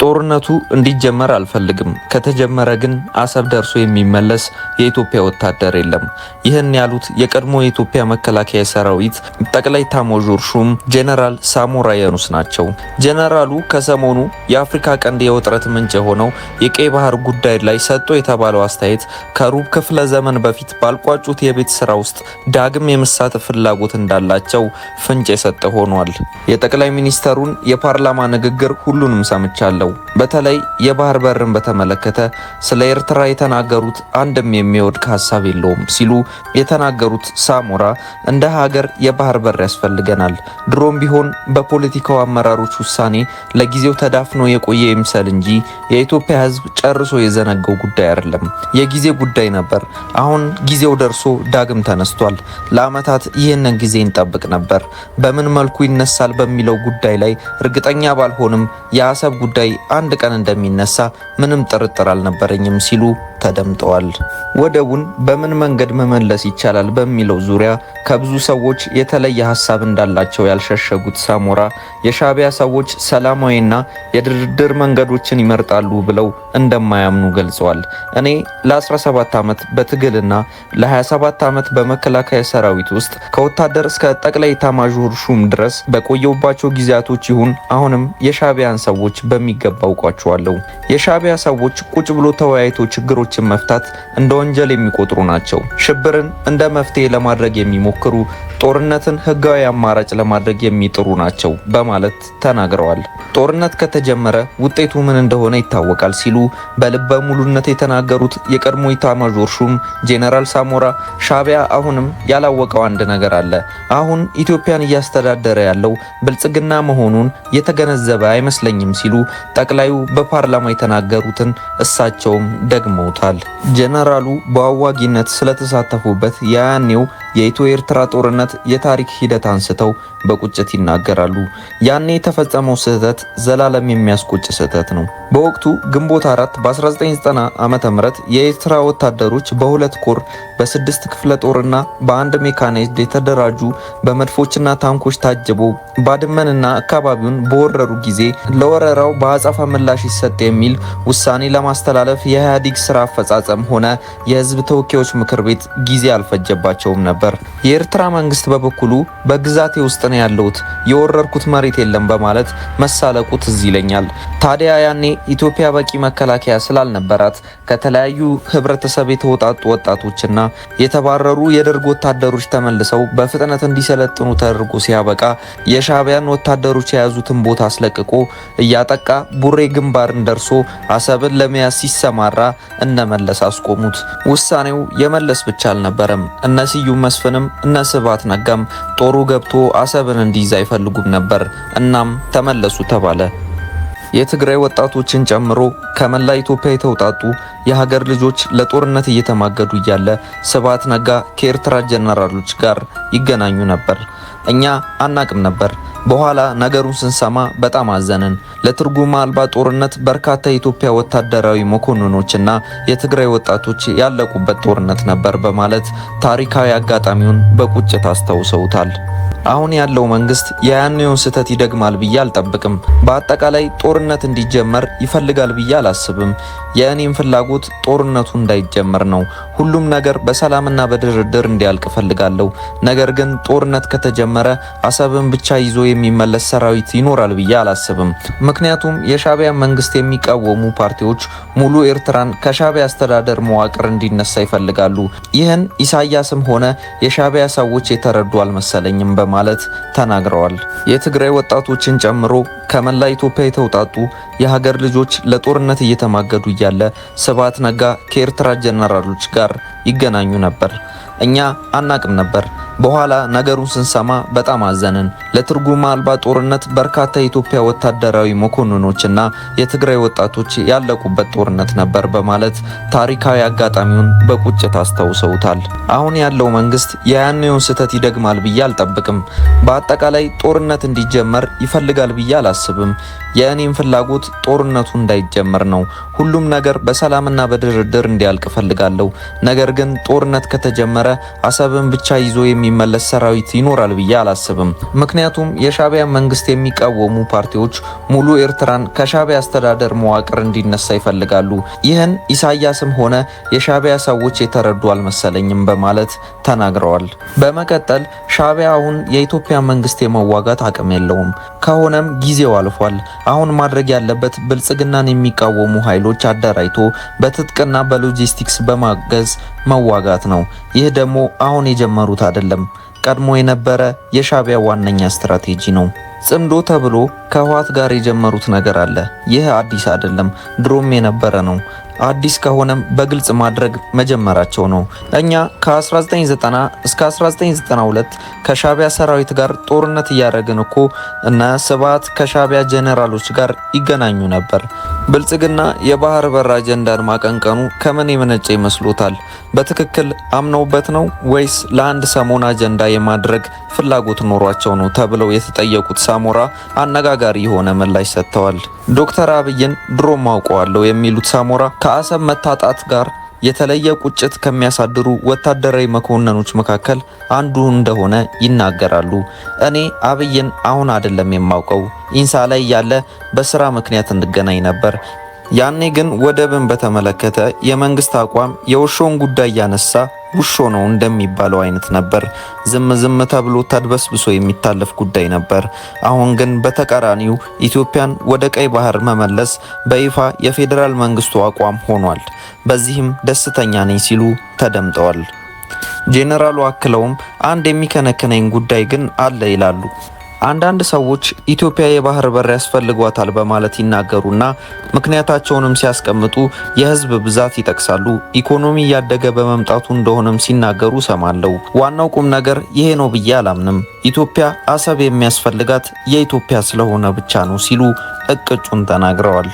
ጦርነቱ እንዲጀመር አልፈልግም። ከተጀመረ ግን አሰብ ደርሶ የሚመለስ የኢትዮጵያ ወታደር የለም። ይህን ያሉት የቀድሞ የኢትዮጵያ መከላከያ ሰራዊት ጠቅላይ ኤታማዦር ሹም ጄኔራል ሳሞራ የኑስ ናቸው። ጄኔራሉ ከሰሞኑ የአፍሪካ ቀንድ የውጥረት ምንጭ የሆነው የቀይ ባህር ጉዳይ ላይ ሰጥቶ የተባለው አስተያየት ከሩብ ክፍለ ዘመን በፊት ባልቋጩት የቤት ስራ ውስጥ ዳግም የመሳተፍ ፍላጎት እንዳላቸው ፍንጭ የሰጠ ሆኗል። የጠቅላይ ሚኒስተሩን የፓርላማ ንግግር ሁሉንም ሰምቻለሁ። በተለይ የባህር በርን በተመለከተ ስለ ኤርትራ የተናገሩት አንድም የሚወድቅ ሀሳብ የለውም ሲሉ የተናገሩት ሳሞራ እንደ ሀገር የባህር በር ያስፈልገናል፣ ድሮም ቢሆን በፖለቲካው አመራሮች ውሳኔ ለጊዜው ተዳፍኖ የቆየ ይምሰል እንጂ የኢትዮጵያ ሕዝብ ጨርሶ የዘነገው ጉዳይ አይደለም። የጊዜ ጉዳይ ነበር። አሁን ጊዜው ደርሶ ዳግም ተነስቷል። ለዓመታት ይህንን ጊዜ እንጠብቅ ነበር። በምን መልኩ ይነሳል በሚለው ጉዳይ ላይ እርግጠኛ ባልሆንም የአሰብ ጉዳይ አንድ ቀን እንደሚነሳ ምንም ጥርጥር አልነበረኝም ሲሉ ተደምጠዋል። ወደቡን በምን መንገድ መመለስ ይቻላል በሚለው ዙሪያ ከብዙ ሰዎች የተለየ ሀሳብ እንዳላቸው ያልሸሸጉት ሳሞራ የሻዕቢያ ሰዎች ሰላማዊና የድርድር መንገዶችን ይመርጣሉ ብለው እንደማያምኑ ገልጸዋል። እኔ ለ17 ዓመት በትግልና ለ27 ዓመት በመከላከያ ሰራዊት ውስጥ ከወታደር እስከ ጠቅላይ ኤታማዦር ሹም ድረስ በቆየሁባቸው ጊዜያቶች ይሁን አሁንም የሻዕቢያን ሰዎች በሚገባ አውቋቸዋለሁ። የሻዕቢያ ሰዎች ቁጭ ብሎ ተወያይቶ ችግሮችን መፍታት እንደ ወንጀል የሚቆጥሩ ናቸው። ሽብርን እንደ መፍትሄ ለማድረግ የሚሞክሩ፣ ጦርነትን ህጋዊ አማራጭ ለማድረግ የሚጥሩ ናቸው በማለት ተናግረዋል። ጦርነት ከተጀመረ ውጤቱ ምን እንደሆነ ይታወቃል ሲሉ በልበ ሙሉነት የተናገሩት የቀድሞ ኤታማዦር ሹም ጄኔራል ሳሞራ ሻዕቢያ አሁንም ያላወቀው አንድ ነገር አለ። አሁን ኢትዮጵያን እያስተዳደረ ያለው ብልጽግና መሆኑን የተገነዘበ አይመስለኝም ሲሉ ጠቅላዩ በፓርላማ የተናገሩትን እሳቸውም ደግመውታል። ጄኔራሉ በአዋጊነት ስለተሳተፉበት የያኔው የኢትዮ ኤርትራ ጦርነት የታሪክ ሂደት አንስተው በቁጭት ይናገራሉ። ያኔ የተፈጸመው ስህተት ዘላለም የሚያስቆጭ ስህተት ነው። በወቅቱ ግንቦት 4 በ1990 ዓመተ ምህረት የኤርትራ ወታደሮች በሁለት ኮር፣ በስድስት ክፍለ ጦርና በአንድ ሜካናይዝድ የተደራጁ በመድፎችና ታንኮች ታጅቦ ባድመንና አካባቢውን በወረሩ ጊዜ ለወረራው በአጸፋ ምላሽ ይሰጥ የሚል ውሳኔ ለማስተላለፍ የኢህአዴግ ስራ አፈጻጸም ሆነ የህዝብ ተወካዮች ምክር ቤት ጊዜ አልፈጀባቸውም ነበር። የኤርትራ መንግስት በበኩሉ በግዛቴ ውስጥ ነው ያለሁት፣ የወረርኩት መሬት የለም በማለት መሳለቁ ትዝ ይለኛል። ታዲያ ያኔ ኢትዮጵያ በቂ መከላከያ ስላልነበራት ከተለያዩ ህብረተሰብ የተወጣጡ ወጣቶችና የተባረሩ የደርግ ወታደሮች ተመልሰው በፍጥነት እንዲሰለጥኑ ተደርጎ ሲያበቃ የሻዕቢያን ወታደሮች የያዙትን ቦታ አስለቅቆ እያጠቃ ቡሬ ግንባርን ደርሶ አሰብን ለመያዝ ሲሰማራ እነመለስ አስቆሙት። ውሳኔው የመለስ ብቻ አልነበረም። እነ ስዩም መስፍንም እነ ስብሃት ነጋም ጦሩ ገብቶ አሰብን እንዲይዝ አይፈልጉም ነበር። እናም ተመለሱ ተባለ። የትግራይ ወጣቶችን ጨምሮ ከመላ ኢትዮጵያ የተውጣጡ የሀገር ልጆች ለጦርነት እየተማገዱ እያለ ስብሃት ነጋ ከኤርትራ ጀነራሎች ጋር ይገናኙ ነበር። እኛ አናቅም ነበር። በኋላ ነገሩን ስንሰማ በጣም አዘንን። ለትርጉም አልባ ጦርነት በርካታ የኢትዮጵያ ወታደራዊ መኮንኖችና የትግራይ ወጣቶች ያለቁበት ጦርነት ነበር በማለት ታሪካዊ አጋጣሚውን በቁጭት አስታውሰውታል። አሁን ያለው መንግስት የያኔውን ስህተት ይደግማል ብዬ አልጠብቅም። በአጠቃላይ ጦርነት እንዲጀመር ይፈልጋል ብዬ አላስብም። የእኔም ፍላጎት ጦርነቱ እንዳይጀመር ነው። ሁሉም ነገር በሰላምና በድርድር እንዲያልቅ እፈልጋለሁ። ነገር ግን ጦርነት ከተጀመረ አሰብን ብቻ ይዞ የሚመለስ ሰራዊት ይኖራል ብዬ አላስብም። ምክንያቱም የሻዕቢያ መንግስት የሚቃወሙ ፓርቲዎች ሙሉ ኤርትራን ከሻዕቢያ አስተዳደር መዋቅር እንዲነሳ ይፈልጋሉ። ይህን ኢሳያስም ሆነ የሻዕቢያ ሰዎች የተረዱ አልመሰለኝም በማለት ተናግረዋል። የትግራይ ወጣቶችን ጨምሮ ከመላ ኢትዮጵያ የተውጣጡ የሀገር ልጆች ለጦርነት እየተማገዱ እያለ ስብሃት ነጋ ከኤርትራ ጀነራሎች ጋር ይገናኙ ነበር። እኛ አናቅም ነበር። በኋላ ነገሩን ስንሰማ በጣም አዘንን። ለትርጉም አልባ ጦርነት በርካታ የኢትዮጵያ ወታደራዊ መኮንኖችና የትግራይ ወጣቶች ያለቁበት ጦርነት ነበር በማለት ታሪካዊ አጋጣሚውን በቁጭት አስታውሰውታል። አሁን ያለው መንግስት የያኔውን ስህተት ይደግማል ብዬ አልጠብቅም። በአጠቃላይ ጦርነት እንዲጀመር ይፈልጋል ብዬ አላስብም። የእኔም ፍላጎት ጦርነቱ እንዳይጀመር ነው። ሁሉም ነገር በሰላምና በድርድር እንዲያልቅ እፈልጋለሁ። ነገር ግን ጦርነት ከተጀመረ አሰብን ብቻ ይዞ የሚመለስ ሰራዊት ይኖራል ብዬ አላስብም። ምክንያቱም የሻዕቢያ መንግስት የሚቃወሙ ፓርቲዎች ሙሉ ኤርትራን ከሻዕቢያ አስተዳደር መዋቅር እንዲነሳ ይፈልጋሉ። ይህን ኢሳያስም ሆነ የሻዕቢያ ሰዎች የተረዱ አልመሰለኝም በማለት ተናግረዋል። በመቀጠል ሻዕቢያ አሁን የኢትዮጵያ መንግስት የመዋጋት አቅም የለውም። ከሆነም ጊዜው አልፏል። አሁን ማድረግ ያለበት ብልጽግናን የሚቃወሙ ኃይሎች አደራጅቶ በትጥቅና በሎጂስቲክስ በማገዝ መዋጋት ነው። ይህ ደግሞ አሁን የጀመሩት አይደለም፣ ቀድሞ የነበረ የሻዕቢያ ዋነኛ ስትራቴጂ ነው። ጽምዶ ተብሎ ከህወሓት ጋር የጀመሩት ነገር አለ። ይህ አዲስ አይደለም፣ ድሮም የነበረ ነው። አዲስ ከሆነም በግልጽ ማድረግ መጀመራቸው ነው። እኛ ከ1990 እስከ 1992 ከሻዕቢያ ሰራዊት ጋር ጦርነት እያደረግን እኮ እነ ስብሃት ከሻዕቢያ ጄኔራሎች ጋር ይገናኙ ነበር። ብልጽግና የባህር በር አጀንዳን ማቀንቀኑ ከምን የመነጨ ይመስሎታል? በትክክል አምነውበት ነው ወይስ ለአንድ ሰሞን አጀንዳ የማድረግ ፍላጎት ኖሯቸው ነው ተብለው የተጠየቁት ሳሞራ አነጋጋሪ የሆነ ምላሽ ሰጥተዋል። ዶክተር አብይን ድሮም አውቀዋለሁ የሚሉት ሳሞራ ከአሰብ መታጣት ጋር የተለየ ቁጭት ከሚያሳድሩ ወታደራዊ መኮንኖች መካከል አንዱ እንደሆነ ይናገራሉ። እኔ አብይን አሁን አይደለም የማውቀው፣ ኢንሳ ላይ ያለ በስራ ምክንያት እንገናኝ ነበር። ያኔ ግን ወደብን በተመለከተ የመንግስት አቋም የውሾን ጉዳይ ያነሳ ውሾ ነው እንደሚባለው አይነት ነበር። ዝም ዝም ተብሎ ተድበስብሶ የሚታለፍ ጉዳይ ነበር። አሁን ግን በተቃራኒው ኢትዮጵያን ወደ ቀይ ባህር መመለስ በይፋ የፌዴራል መንግስቱ አቋም ሆኗል። በዚህም ደስተኛ ነኝ ሲሉ ተደምጠዋል። ጄኔራሉ አክለውም አንድ የሚከነክነኝ ጉዳይ ግን አለ ይላሉ። አንዳንድ ሰዎች ኢትዮጵያ የባህር በር ያስፈልጓታል በማለት ይናገሩና ምክንያታቸውንም ሲያስቀምጡ የህዝብ ብዛት ይጠቅሳሉ። ኢኮኖሚ እያደገ በመምጣቱ እንደሆነም ሲናገሩ ሰማለሁ። ዋናው ቁም ነገር ይሄ ነው ብዬ አላምንም። ኢትዮጵያ አሰብ የሚያስፈልጋት የኢትዮጵያ ስለሆነ ብቻ ነው ሲሉ እቅጩን ተናግረዋል።